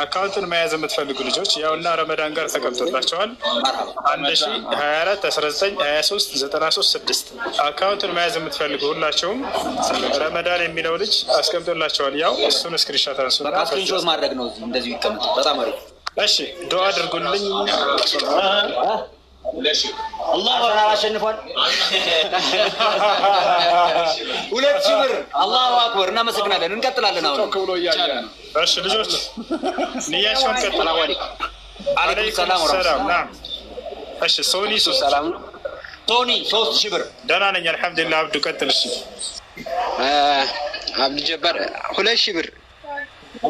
አካውንትን መያዝ የምትፈልጉ ልጆች ያውና ረመዳን ጋር ተቀምጦላቸዋል። 1024 19 23 93 6 አካውንትን መያዝ የምትፈልጉ ሁላቸውም ረመዳን የሚለው ልጅ አስቀምጦላቸዋል። ያው እሱን screenshot አንሱና በቃ screenshot ማድረግ ነው። እዚህ እንደዚሁ ይቀመጥ። በጣም አሪፍ። እሺ፣ ዱዓ አድርጉልኝ። አርሰናል አሸንፏል። 2000 ብር። አላሁ አክበር። እናመሰግናለን። እንቀጥላለን። አሁን እሺ ልጆች፣ ንያቸውን ቀጥሉ። ሰላም አለይኩም። አለይኩም ሰላም ሰላም። ወራህመቱላህ። ናም። እሺ ሶኒ 3 ሰላም ነው። ቶኒ 3000 ብር። ደህና ነኝ አልሐምዱሊላህ። አብዱ ቀጥል። እሺ። አብዱ ጀባር 2000 ብር።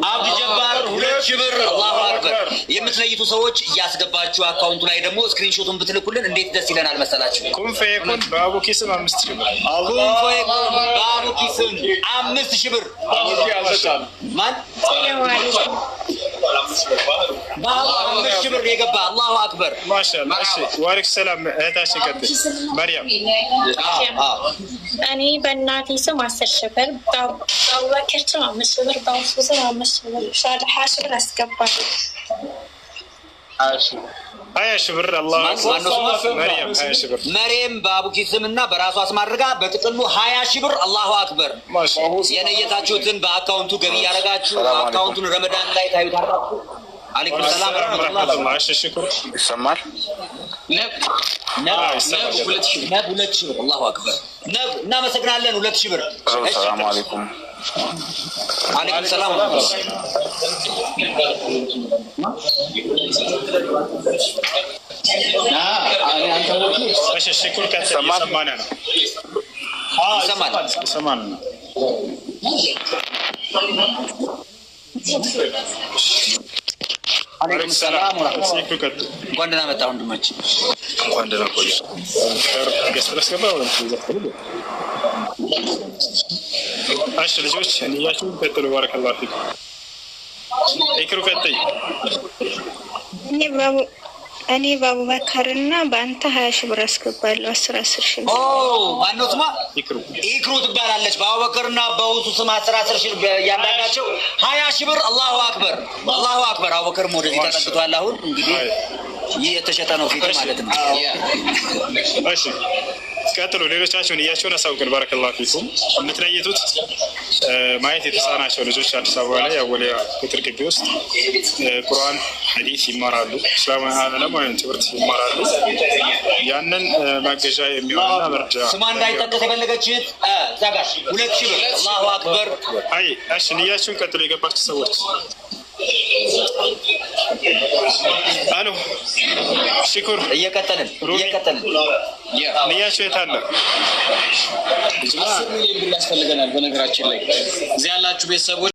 አብዱ ጀባር 2000 ብር። አላሁ አክበር። የምትለይቱ ሰዎች እያስገባችሁ አካውንቱ ላይ ደግሞ screenshot ኡን ብትልኩልን እንዴት ደስ ይለናል መሰላችሁ። ኩን ፈየኩን በአቡኪ ስም 5000 ብር። ኩን ፈየኩን በአቡኪ ስም 5000 ብር። ማን በአቡ 5000 ብር የገባ። አላሁ አክበር። ማሻአላህ። እሺ ወአለይኩም ሰላም እህታችን፣ ቀጥል መርያም። እኔ በእናቴ ስም 10,000 ብር፣ በአቡበክር ስም 5,000 ብር፣ በአውሱ ስም 5,000 ብር፣ 20,000 ብር አስገባለሁ። 20,000 ብር። አላሁ ማነው ስሟ? መርያም 20,000 ብር። መሬም በአቡኪ ስም እና በራሷ ስም አድርጋ በጥቅሉ 20,000 ብር። አላሁ አክበር። ማሻአላህ። የነየታችሁትን በአካውንቱ ገቢ እያደረጋችሁ አካውንቱን ረመዳን ላይ ታዩታላችሁ። አለይኩም ሰላም ወረህመቱላህ። ወረህመቱላህ። እሺ ሽኩር። ይሰማል። ነብ 2000 ብር። ነብ 2000 ብር። አላሁ አክበር። ነብ እናመሰግናለን። 2000 ብር። እሺ። ሰላም አለይኩም። አለይኩም ሰላም ወረህመቱላህ። እሺ ሽኩር ቀጥል። እየሰማን ነው። ይሰማል። እየሰማን ነው። አለይኩም ሰላም ወረህመቱላህ። ሽኩር ቀጥል። እንኳን ደህና መጣ ወንድማችን። እንኳን ደህና ቆዩ። እሺ ልጆች፣ ንያችሁን ቀጥሉ። ባረከላሁ ፊኩም። ኢክሩ ቀጥይ። እኔ በአቡበከር እና በአንተ 20,000 ብር አስገባለሁ። አስር አስር ሺህ ኦ ብር። ማነው ስሟ? ኢክሩ። ኢክሩ ትባላለች። በአቡበክርና በውሱ ስም አስር አስር ሺህ እያንዳንዳቸው 20,000 ብር። አላሁ አክበር፣ አላሁ አክበር። አቡበክርም ወደዚህ ተጠግቷል። አሁን እንግዲህ ይህ የተሸጠ ነው ፊት ማለት ነው። እሺ ቀጥሉ። ሌሎቻችሁን ንያችሁን አሳውቅን። ባረከላሁ ፊኩም። የምትለይቱት ማየት የተሳናቸው ልጆች አዲስ አበባ ላይ አወሊያ ቅጥር ግቢ ውስጥ ቁርአን፣ ሐዲስ ይማራሉ። እስላማዊ ዓለማዊ ትምህርት ይማራሉ። ያንን ማገዣ የሚሆንና መርጃ ስሟ እንዳይጠቀስ የፈለገች እህት እዛ ጋር 2000 ብር። አላሁ አክበር። አይ እሺ፣ ንያችሁን ቀጥሉ። የገባችሁ ሰዎች አሉ ሽኩር። እየቀጠልን እየቀጠልን። ንያችሁ የት አለ? 10 ሚሊዮን ብር ያስፈልገናል። በነገራችን ላይ እዚህ ያላችሁ ቤተሰቦች